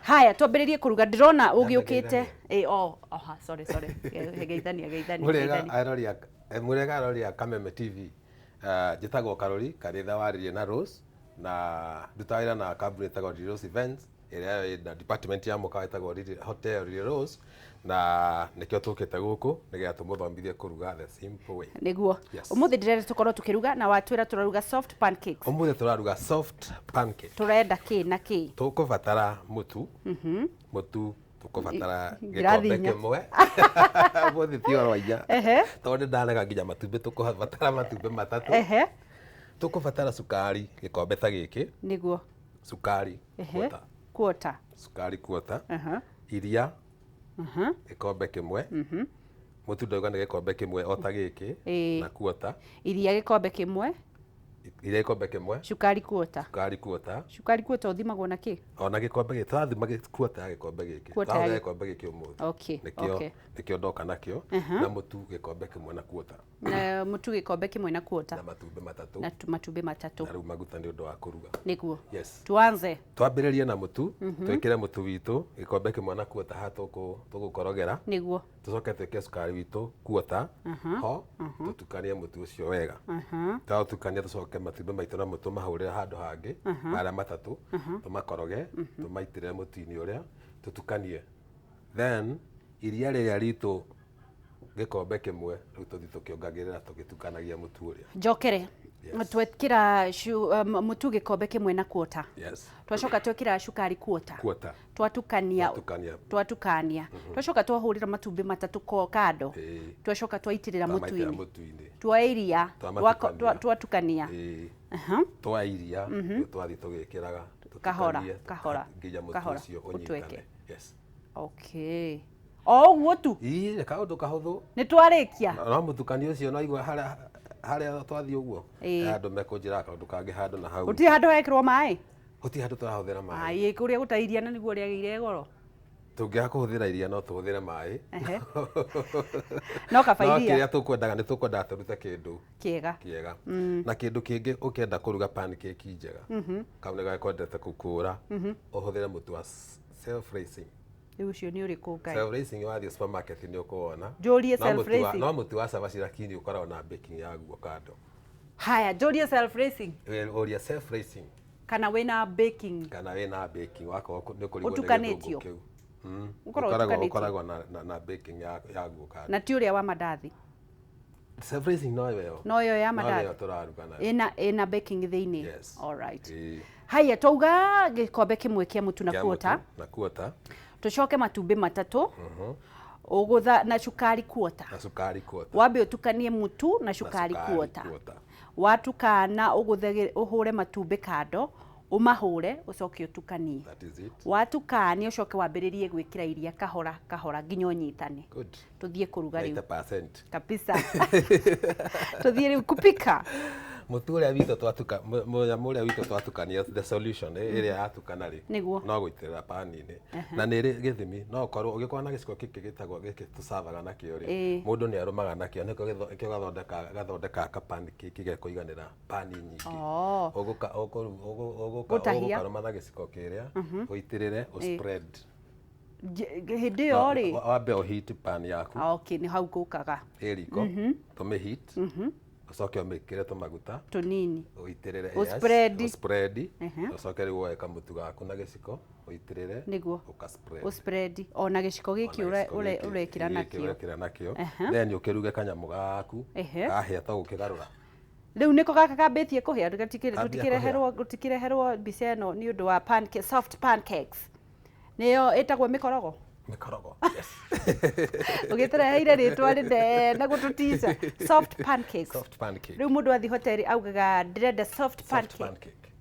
Haya, twambĩrĩrie kũruga. Ndĩrona ũgĩũkĩte. Eh, oh, oha, sorry, sorry. Geithania, geithania. Mũrĩega. Geithania. Arori a mũrĩega arori a Kameme TV. Njĩtagwo Karori Karitha Warĩrie na Rose, na ndutaga wĩra na kambuni ĩtagwo Riri Rose Events, ĩrĩa ĩna department ya mũkawa ĩtagwo Riri Hotel Riri Rose, na nĩkĩo tũkĩte gũkũ nĩgetha tũmũthomithie kũruga the simple way. Nĩguo. Yes. Ũmũthĩ ndĩrenda tũkorwo tũkĩruga, na watwĩra tũraruga soft pancakes. Ũmũthĩ tũraruga soft pancake. Tũrenda kĩ na kĩ? Tũkũbatara mũtu. Mũtu tũkũbatara Ngirathi gĩkombe inya. kĩmwe. Ũmũthĩ ti oro inya. Tondũ nĩ ndarega nginya matumbĩ, tũkũbatara matumbĩ 3. Tũkũbatara cukari gĩkombe ta gĩkĩ. Cukari quarter. Quarter. Cukari quarter. Iria gĩkombe kĩmwe. Mũtu ndauga nĩ gĩkombe kĩmwe o ta gĩkĩ na quarter. Iria gĩkombe kĩmwe. Iria gĩkombe kĩmwe. Cukari quarter. Cukari quarter. Cukari quarter ũthimagwo na kĩ? Ona gĩkombe gĩkĩ tũrathima quarter ya gĩkombe gĩkĩ. Quarter ya Tũrahũthĩra gĩkombe gĩkĩ ũmũthĩ. Nĩkĩo nĩkĩo ndoka nakĩo, na mũtu gĩkombe kĩmwe na quarter. Na mũtu gĩkombe kĩmwe na quarter. Na matumbĩ 3. Na matumbĩ 3. Na rĩu maguta nĩ ũndũ wa kũruga. Nĩguo. Yes. Tuanze. Twambĩrĩrie na mũtu, twĩkĩre mũtu witũ gĩkombe kĩmwe na quarter haha tũgũkorogera. Nĩguo. Tũcoke twĩkĩre cukari witũ quarter ho, tũtukanie mũtu ũcio wega. Twaũtukania, tũcoke matumbĩ maitũ namo tũmahũrĩre handũ hangĩ marĩa 3, tũmakoroge, tũmaitĩrĩre mũtu-inĩ ũrĩa, tũtukanie. Then iria rĩrĩa ritũ gĩkombe kĩmwe rĩu tũthiĩ tũkĩongagĩrĩra tũgĩtukanagia mũtu ũrĩa. Njokere. Yes. Twekĩra mũtu gĩkombe kĩmwe na quarter. Yes. Twacoka twekĩra cukari quarter. Quarter. Twatukania. Twatukania. Twatukania. Twacoka twahũrĩra matumbĩ 3 kando. Twacoka twaitĩrĩra Twamaitĩrĩra mũtu-inĩ. mũtu-inĩ. Tuoya iria. Twamatukania. Twatukania. Twa iria, rĩu twathiĩ tũgĩkĩraga, Kahora, tũtukanie, kahora, nginya mũtu kahora, ũcio ũtweke. ũnyitane. Yes. Okay. O ũguo tu? Ii, nĩ kaũndũ kahũthũ. Nĩ twarĩkia? No mũtukanio ũcio no igua harĩa twathiĩ ũguo. Andũ mekũnjĩra kaũndũ kangĩ handũ na hau. Gũtirĩ handũ hekĩrwo maĩ? Gũtirĩ handũ tũrahũthĩra maĩ. Ai, kũrĩa gũtarĩ iria na nĩguo rĩagĩire goro. Tũngĩaga kũhũthĩra iria no tũhũthĩre maĩ. No kaba No iria. kĩrĩa tũkwendaga nĩ tũkwendaga tũrute kĩndũ kĩega. Kĩega. Na kĩndũ kĩngĩ ũkĩenda kũruga pancake njega, kau nĩ gakwendete gũkũra, ũhũthĩre mũtu wa self raising. Rĩu ũcio nĩ ũrĩkũ, Ngai? Self raising wathiĩ supermarket nĩ ũkũwona. Njũrie No self mũtu wa- raising. No mũtu wa cabaci lakini ũkoragwo na baking yaguo kando. Haya, njũrie self raising. Ũria self raising. Kana wĩna baking. Kana wĩna baking wakorwo nĩ ũkũrigwo nĩ Ũtukanĩtio. gĩtũngũrũ kĩu. Ũkoragwo Ũkoragwo ũtukanĩtio. ũkoragwo na baking yaguo kando. Na ti ũrĩa wa mandathi. Self raising no ĩyo. No ĩyo ya No mandathi. ĩyo tũraruga nayo. Ĩna baking thĩinĩ. Yes. All right. Ĩĩ. Haya, twauga gĩkombe kĩmwe kĩa mũtu na Kĩa quarter. mũtu na quarter. Tũcoke matumbĩ 3. Ũgũtha na cukari quarter. Na cukari quarter. Wambe ũtukanie mũtu na cukari Na cukari quarter. quarter. Watukana ũgũthe ũhũre matumbĩ kando, ũmahũre ũcoke ũtukanie. That is it. Watukania ũcoke wambĩrĩrie gwĩkĩra iria kahora kahora nginya ũnyitane. Good. Tũthiĩ kũruga rĩu. 90%. Kabisa. Tũthiĩ rĩu kupika. Mũtu ũrĩa witũ twatuka, mũnyamũ ũrĩa witũ twatukania, the solution, ĩrĩa yatukana rĩ. Nĩguo. No gũitĩrĩra pani-inĩ. Na nĩ ĩrĩ gĩthimi, no ũkorwo ũgĩkorwo na gĩciko gĩkĩ gĩtagwo gĩkĩ tũcavaga nakĩo rĩ. Mũndũ nĩ arũmaga nakĩo, nĩkĩo gathondekaga ka pancake gekũiganĩra pani nyingĩ. Gũtahia. Ũgũkarũma na gĩciko kĩrĩa, ũitĩrĩre, ũspread. Hĩndĩ ĩyo rĩ. Wambe ũheat pan yaku. Okay, nĩ hau ngũkaga. Ĩ riko, tũmĩheat. Ũcoke ũmĩkĩre tũmaguta. Tũnini. Ũitĩrĩre, yes, Ũspread. ũspread. Ũcoke rĩu woe kamũtu gaku na gĩciko, ũitĩrĩre. Nĩguo. Ũka spread. Ũspread. Ona gĩciko gĩkĩ Ona gĩciko gĩkĩ ũrekĩra gĩkĩ nakĩo. ũrekĩra nakĩo. Then ũkĩruge kanyamũ gaku. Kahĩa ta ũkĩgarũra. Rĩu nĩko gaka kambĩtie kũhĩa, Kambia tũtikĩreherwo mbica ĩno nĩ ũndũ wa pancake, soft pancakes. Nĩyo ĩtagwo mĩkorogo? Mĩkorogo, yes. Ũgĩtũreheire rĩtwa rĩnene gũtũtica. Soft pancakes. Soft pancake. Rĩu mũndũ athiĩ hoteli augaga ndĩrenda soft Soft pancake. pancake.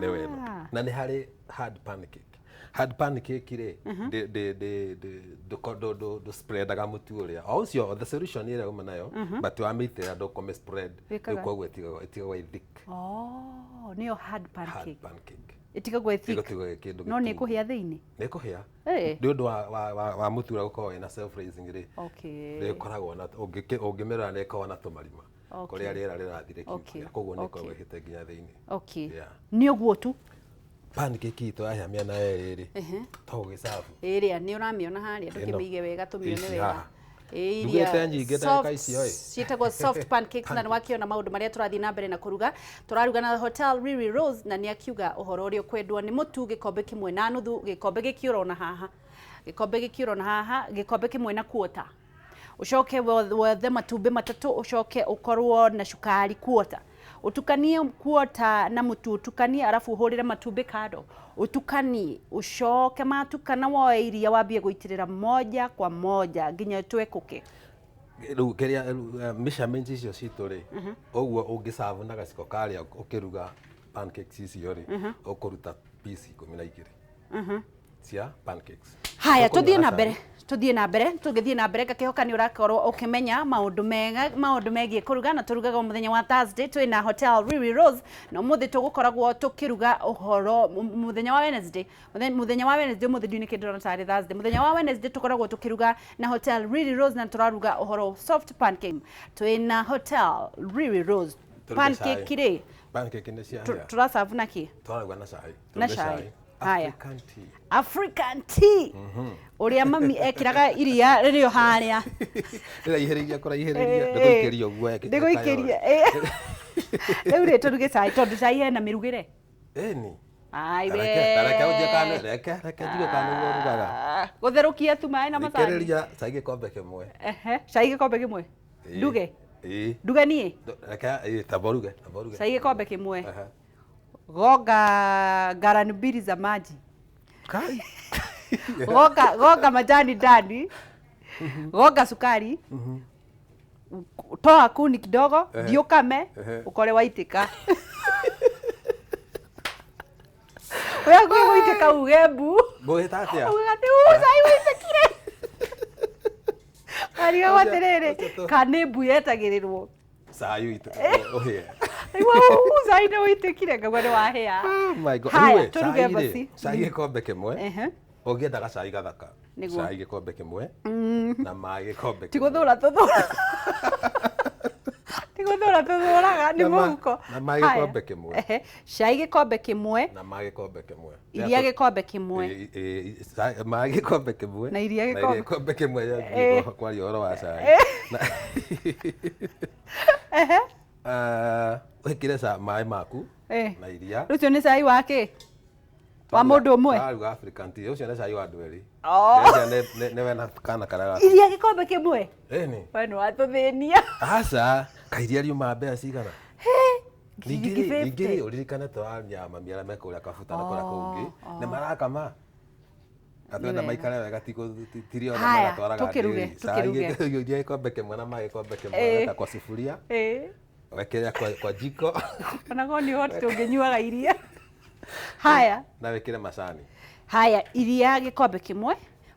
Nĩ wega. Na nĩ harĩ hard pancake. Hard pancake rĩ, ndũ spreadaga mũtu ũrĩa. O ũcio the solution ĩrĩa uma nayo, but wamĩitĩrĩra ndũkũmĩ spread. Wĩkaga? Rĩu koguo ĩtigagwo ĩ thick. Oh, nĩyo hard pancake. Hard pancake. Ĩtigagwo ĩ thick. Ĩgatigwo ĩ kĩndũ No nĩ gĩtungu. ĩkũhĩa thĩinĩ? Nĩ ĩkũhĩa. Nĩ Nĩ ũndũ wa mũtu ũrĩa gũkoragwo wĩna self raising rĩ. Nĩ ĩkoragwo na, ũngĩmĩrora nĩ ĩkoragwo na tũmarima. Kũrĩa rĩera rĩrathiĩ rĩkiumagĩra. Koguo nĩ ĩkoragwo ĩhĩte nginya thĩinĩ. Nĩ ũguo tu. Pancake itũ yahĩa mĩena yerĩ rĩ, to gũgĩcabu. Ĩrĩa nĩ ũramĩona harĩa, Ĩno. ndũkĩmĩige wega tũmĩone Ici wega. haha. Ĩ, Ndugĩte iria nyingĩ ndagĩka soft- icio ĩ. Ciĩtagwo soft pancakes, na nĩ wakĩona maũndũ marĩa tũrathiĩ na mbere na kũruga. Tũraruga na Hotel Riri Rose, na nĩ akiuga ũhoro ũrĩa ũkwendwo nĩ mũtu gĩkombe kĩmwe na nuthu, gĩkombe gĩkĩ ũrona haha, gĩkombe gĩkĩ ũrona haha, gĩkombe kĩmwe na quarter. Ucoke wethe matumbĩ matatũ, ucoke ũkorwo na cukari quarter, utukanie quarter na mũtu, utukanie, arabu ũhũrĩre matumbĩ kando, utukanie, ucoke matukana woe iria wambie gũitĩrĩra moja kwa moja nginya twekũke. Rĩu kĩrĩa measurements icio citũ rĩ, ũguo ũngĩcabu na gaciko karĩa ũkĩruga pancakes icio rĩ, ũkũruta piece 12 cia pancakes. Haya. Ũkũnyua Tuthiĩ na na cai. mbere, tuthiĩ na mbere, tũgĩthiĩ na mbere ngakĩhoka nĩ ũrakorwo ũkĩmenya maũndũ mega, maũndũ megiĩ kũruga, na tũrugaga mũthenya wa Thursday twĩ na Hotel Riri Rose, na ũmũthĩ tũgũkoragwo tũkĩruga ũhoro mũthenya wa Wednesday, mũthenya wa Wednesday, ũmũthĩ ndiũ nĩkĩ ndĩrona tarĩ Thursday. Mũthenya wa Wednesday tũkoragwo tũkĩruga na Hotel Riri Rose, na tũraruga ũhoro soft pancake twĩ na Hotel Riri Rose. Tũruge Pancake cai. rĩ, Pancake nĩ ciahĩa. Tũracabu na kĩ? Tũraruga na cai. Na Tũruge cai. Haya. African tea. African tea, ũrĩa mami ekĩraga iria rĩrĩo harĩa. Rĩraihĩrĩria kũraihĩrĩria, ndĩgũikĩria ũguo. Ndĩgũikĩria. Rĩu rĩ, tũruge cai, tondũ cai hena mĩrugĩre. Ĩni. Ai. Reke ũnjie kana reke njigue kana nĩguo ũrugaga. Gũtherũkia tu maĩ na macani. Thikĩrĩria, cai gĩkombe kĩmwe. Ehe, cai gĩkombe kĩmwe. Ĩĩ. Nduge? Ĩĩ. Nduge niĩ? Reke ĩĩ, tamba ũruge, tamba ũruge. Cai gĩkombe kĩmwe. Ehe. Gonga galani mbili za maji. Kai. Gonga majani ndani, gonga sukari, toa kuni kidogo, thiĩ ũkame, ũkore waitĩka. Ũrĩa gũitĩka uge mbu. Mũgĩta atĩa? Uga atĩ "Ũ, cai waitĩkire." Warigagwo atĩrĩrĩ, Ũcio kana nĩ mbu yetagĩrĩrwo. Cai ũitũ ũhĩe. Nĩguo cai nĩ wĩitĩkire, ngaigua nĩ wahĩa. Oh my God. Haya, Rĩu ĩ, tũruge cai rĩ, basi. Cai gĩkombe kĩmwe. Ũngĩenda gacai gathaka. Nĩguo. Cai gĩkombe kĩmwe na maĩ gĩkombe Ti kĩmwe. gũthũra tũthũra, ti gũthũra tũthũraga nĩ Na mũhuko. na maĩ Haya. gĩkombe kĩmwe. Ehe. Cai gĩkombe kĩmwe. Na maĩ gĩkombe kĩmwe. Iria gĩkombe kĩmwe. Ĩ- ĩ- maĩ gĩkombe kĩmwe Na iria na gĩkombe. gĩkombe kĩmwe. Kwaria ũhoro wa cai. Wĩkĩre maĩ maku na iria. Rũcio nĩ cai wa kĩ, wa mũndũ ũmwe? Tũraruga African tea. Ũcio nĩ cai wa andũ erĩ. Oh. Ndĩreciria nĩ we na kana karĩa gaku. Iria gĩkombe kĩmwe? Ĩni. We nĩ watũthĩnia. Aca, kairia riuma mbeca cigana? Ngiri Ningĩ rĩ, ningĩ 50. rĩ, ũririkane tũramenya mami arĩa me kũrĩa kabuta na kũrĩa kũngĩ nĩ marakama na twenda Wega. maikare wega, ti othe Haya, magatwaraga tũkĩruge, ndĩri. Cai tũkĩruge. iria gĩkombe kĩmwe na maĩ gĩkombe kĩmwe, weka kwa sufuria, wekĩrĩa kwa jiko. Ona korwo nĩ hot tũngĩnyuaga iria. Haya. Na wĩkĩre macani. Haya, iria gĩkombe kĩmwe,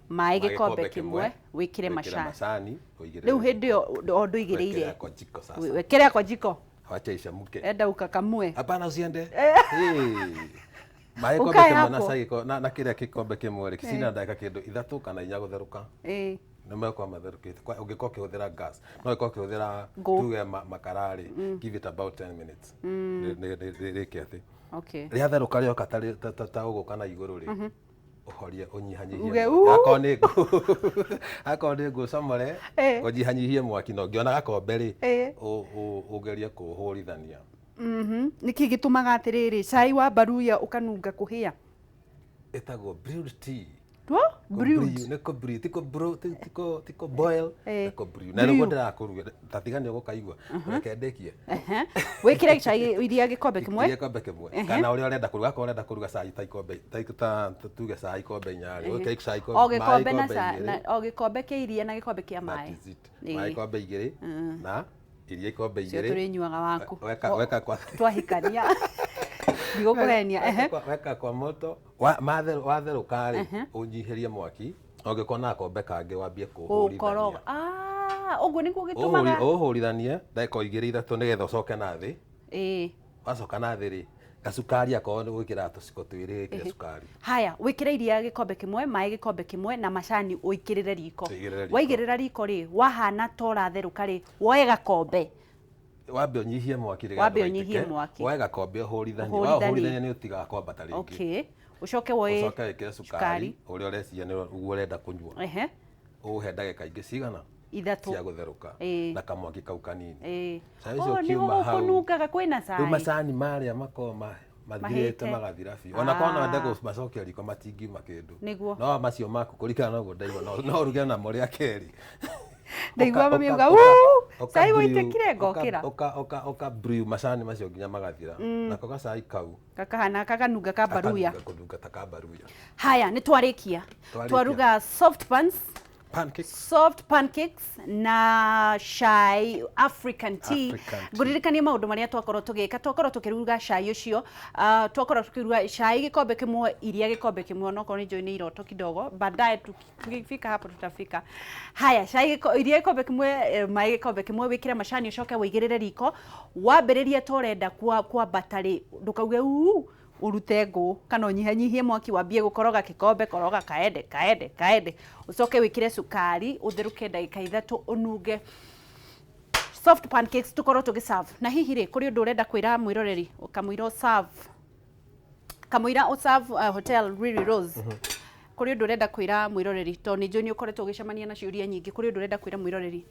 maĩ Maĩ gĩkombe kĩmwe, wĩkĩre macani. Macani ũigĩrĩre. Rĩu hĩndĩ ĩyo o ndũigĩrĩire. Wekĩre kwa jiko sasa. Wekĩre kwa jiko. Wacha ichamuke. Enda ukakamue. Hapana, usiende. Hey. Maĩ gĩkombe Ũkae kĩmwe na hapo. cai na kĩrĩa gĩkombe kĩmwe rĩ, cina ndagĩka kĩndũ 3 kana 4 gũtherũka. Nĩ megũkorwo matherũkĩte. Ũngĩkorwo ũkĩhũthĩra gas, no ũngĩkorwo ũkĩhũthĩra Ngũ. tuge makara rĩ, give it about 10 minutes. Rĩke atĩ rĩatherũka rĩoka ta ũgũka na igũrũ rĩ, ũhorie, ũnyihanyihie Uge, mwaki. "Uu." Akorwo nĩ ngũ ũcomore, ũnyihanyihie mwaki, na ũngĩona gakombe rĩ, ũgerie kũhũrithania. Nĩkĩ gĩtũmaga atĩrĩrĩ cai wa baruya ũkanunga kũhĩa? Ĩtagwo brewed tea. Tuo brewed. Nĩ kũ brew, ti kũ brew, ti kũ boil, nĩ kũ brew. Na Brew. nĩguo ndĩrakũruga, ta tiga nĩ ũgũkaigua, reke ndĩkie. Ehe. Wĩkĩre cai, iria gĩkombe kĩmwe. Iria gĩkombe kĩmwe, kana ũrĩa ũrenda kũruga. Akorwo ũrenda kũruga cai ta ikombe ta tuge cai ikombe 4 rĩ, wĩkĩre cai ikombe, O maĩ gĩkombe na ikombe ca 2. Na o gĩkombe kĩa iria na gĩkombe kĩa That maĩ. is it. Maĩ ikombe 2 na iria ikombe Cio 2. tũrĩnyuaga waku. Weka kwa Twahikania ndigũkũhenia. Ehe. Weka kwa moto, watherũka rĩ, ũnyihĩrie mwaki. Ũngĩkorwo na gakombe kangĩ, wambie gũkoroga. kũhũrithania. Ah, ũguo nĩguo gĩtũmaga. Ũhũrithanie ndagĩka o 2 3 nĩgetha ũcoke na thĩ. Wacoka na thĩ rĩ, gacukari, akorwo nĩ gwĩkĩra tũciko 2, wĩkĩre cukari. Haya, wĩkĩre iria gĩkombe kĩmwe, maĩ gĩkombe kĩmwe na macani, ũikĩrĩre riko. Ũigĩrĩre riko. Waigĩrĩra riko rĩ, wahana ta ũratherũka rĩ, woe gakombe. Wambe ũnyihie mwaki rĩrĩa Wambe andũ ũnyihie maitĩke, mwaki. Woe gakombe ũhũrithanie. Ũhũrithanie. Waũhũrithania nĩ ũtigaga kwambata rĩngĩ. Okay, ũcoke woe Ũcoke wĩkĩre cukari ũrĩa ũreciria nĩ ũguo ũrenda kũnyua. Ehe. Ũũhe ndagĩka ingĩ cigana? 3. Cia gũtherũka. Ĩĩ. Na kamwaki kau kanini. Ĩĩ. Cai ũcio Oh, nĩguo ũkiuma hau. gũkũnungaga kwĩna Rĩu cai. macani marĩa makoragwo mathirĩte Mahĩte. magathira biũ. Ona korwo no wende Ah. kũmacokia riko matingiuma kĩndũ. Nĩguo. No macio maku kũringana na ũguo ndaigua no ũruge namo rĩa kerĩ. Ndaigua mami auga, "Uu, cai wũitĩkire ngokĩra." Ũka brew macani macio nginya magathira. Nako gacai kau Gakahana kakanunga ka baruya. gakanunga kũnunga ta ka baruya. Haya, nĩ twarĩkia. Twarĩkia. Twaruga soft pans, Pancakes. Soft pancakes na cai African tea. African tea. Ngũririkanie maũndũ marĩa twakorwo tũgĩka. Twakorwo tũkĩruga cai ũcio, twakorwo tũkĩruga cai gĩkombe kĩmwe, iria gĩkombe kĩmwe, onokorwo nĩ njũĩ nĩ iroto kidogo, baadaye tukifika hapo tutafika. Haya, cai iria gĩkombe kĩmwe, maĩ gĩkombe kĩmwe, wĩkĩre macani ũcoke wũigĩrĩre riko. Wambĩrĩria ta ũrenda kwambata rĩ, ndũkauge uu, ũrute ngũ kana ũnyihanyihie mwaki, wambie gũkoroga gĩkombe, koroga kaende kaende kaende, ũcoke wĩkĩre cukari, ũtherũke ndagĩka 3, ũnunge soft pancakes tũkorwo tũgĩserve. Na hihi rĩ, kũrĩ ũndũ ũrenda kwĩra mwĩroreri ũkamũira ũserve, kamũira ũserve Hotel Riri Rose? Kũrĩ ũndũ ũrenda kwĩra mwĩroreri, tondũ nĩ njũĩ nĩ ũkoretwo ũgĩcemania na ciũria nyingĩ? Kũrĩ ũndũ ũrenda kwĩra mwĩroreri?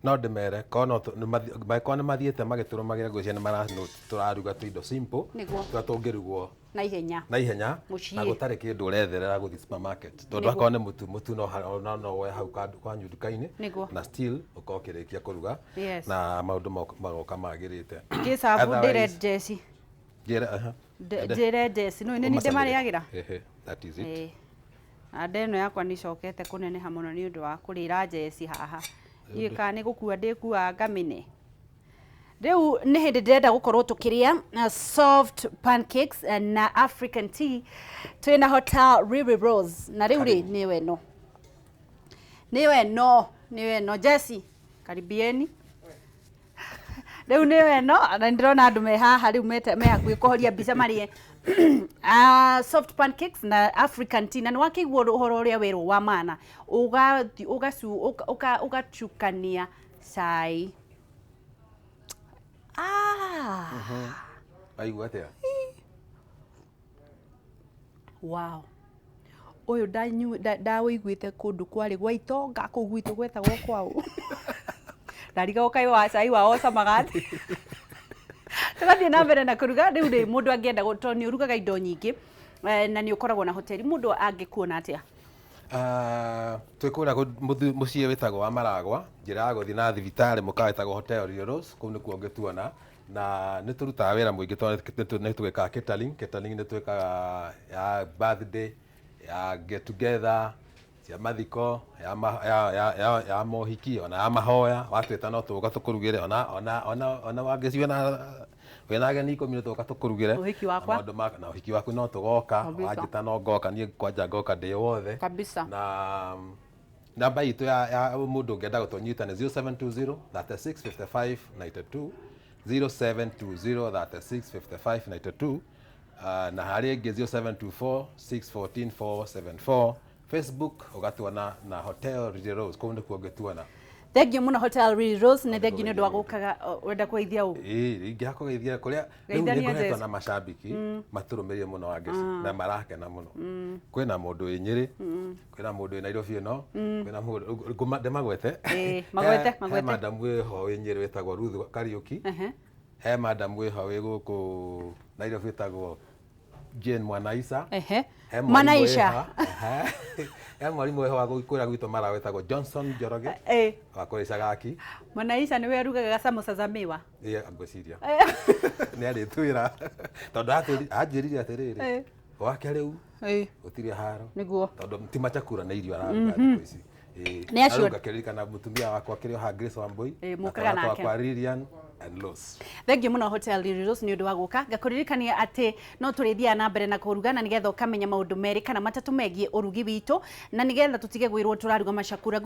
No ndĩmere korwo no mangĩkorwo nĩ mathiĩte magĩtũrũmagĩra, ngwĩciria nĩ mara tũraruga tũindo simple Nĩguo. tũrĩa tũngĩrugwo na ihenya, na ihenya, Mũciĩ. na gũtarĩ kĩndũ ũretherera gũthiĩ supermarket, tondũ Nĩguo. akorwo nĩ mũtu no woe hau kwanyu nduka-inĩ Nĩguo. na still ũkorwo ũkĩrĩkia kũruga Yes. na maũndũ magoka magĩrĩte. Ngĩcabu ndĩre Otherwise- Jesi. Njĩre, aha. Ende. Njĩre Jesi no nĩ Ũmacamĩre. ndĩmarĩagĩra. Ehe, that is it. Ĩĩ. Na nda ĩno yakwa nĩ icokete kũneneha mũno nĩ ũndũ wa kũrĩra Jesi haha. Ndiũĩ kana nĩ gũkua ndĩkuaga ngamĩne. Rĩu nĩ hĩndĩ ndĩrenda gũkorwo tũkĩrĩa soft pancakes na African tea twĩna Hotel Riri Rose. Na rĩu rĩ, nĩwe no. Nĩwe no, nĩwe no. Jesi, karibieni. Rĩu nĩwe no, na ndĩrona andũ me haha rĩu me hakuhĩ kũhoria mbica marĩe soft pancakes na African tea. Na nĩ wakĩigua ũhoro ũrĩa werwo wa maana, ũgacukania cai. Waigua atĩa? Wow. Ũyũ ndawũiguĩte kũndũ kwarĩ gwa itonga kũu gwitũ gwetagwo kwaũ. Ndarigagwo kaĩ wa cai wao ũcamaga atĩa. Tũgathiĩ na mbere na kũruga. Rĩu rĩ, mũndũ angĩenda tondũ nĩ ũrugaga indo nyingĩ, na nĩ ũkoragwo na hoteli, mũndũ angĩkuona atĩa? Twĩ kũrĩa mũciĩ wĩtagwo wa Maragwa, njĩra ya gũthiĩ na thibitarĩ, mũkawa wĩtagwo Hotel Rio Rose, kũu nĩkuo ũngĩtuona. Na nĩ tũrutaga wĩra mũingĩ tondũ nĩ twĩkaga catering. Catering nĩ twĩkaga ya birthday, ya get together, cia mathiko, ya mohiki, ona ya mahoya. Watwĩta no tũgoka tũkũrugĩre, ona wangĩciwe na wĩna ageni 10 nĩ tũgoka tũkũrugĩre. Ũhiki wakwa. Na maũndũ ma na ũhiki waku no tũgoka. Kabisa. Wanjĩta no ngoka, niĩ kwanja ngoka ndĩ wothe. Kabisa. Na namba itũ ya mũndũ ũngĩenda gũtũnyita nĩ 0720 36 55 92, 0720 36 55 92, na harĩ ĩngĩ 0724 614 474. Facebook ũgatuona na Hotel Riri Rose, kũu nĩkuo ũngĩtuona. Thengiũ mũno Hotel Riri Rose, nĩ thengiũ nĩ ũndũ wa gũkaga. Wenda kũgeithia ũ? Ĩĩ, ingĩaga kũgeithia kũrĩa rĩu Geithania nĩ ngoretwo Jesu. na macambĩki matũrũmĩrĩire mũno Wangeci na marakena mũno. Kwĩna mũndũ wĩ Nyĩrĩ, kwĩna mũndũ wĩ Nairobi ĩno, kwĩna mũndũ ndĩmagwete. Ĩĩ, magwete, He magwete. madam wĩho wĩ Nyĩrĩ wĩtagwo Ruth Kariũki. He madam wĩho wĩ gũkũ Nairobi wĩtagwo Jane Mwanaisa. He mwarimũ Mwanaisha. wĩha, ehe. He mwarimũ wĩho wa kũrĩa gwitũ Mara wĩtagwo Johnson Njoroge wa kũrĩa Icagaki. Mwanaisha nĩwe arugaga samosa za miwa. Ĩĩ, ngwĩciria nĩ arĩtwĩra tondũ anjĩrire atĩrĩrĩ, gwake rĩu gũtirĩ haro Nĩguo. tondũ ti machakura nĩ irio araruga thikũ ici. Ĩĩ. Nĩ acio- Na rĩu ngakĩririkana mũtumia wakwa kĩrĩ o haha, Grace Wambui, Ĩĩ, na mũkaga twana nake. twakwa Lilian and Rose. Thengiũ mũno Hotel Riri Rose nĩ ũndũ wa gũka. Ngakũririkania atĩ no tũrĩthiaga na mbere na kũruga, na nĩgetha ũkamenya maũndũ merĩ kana matatũ megiĩ ũrugi witũ, na nĩgetha tũtige gwĩrwo tũraruga macakura.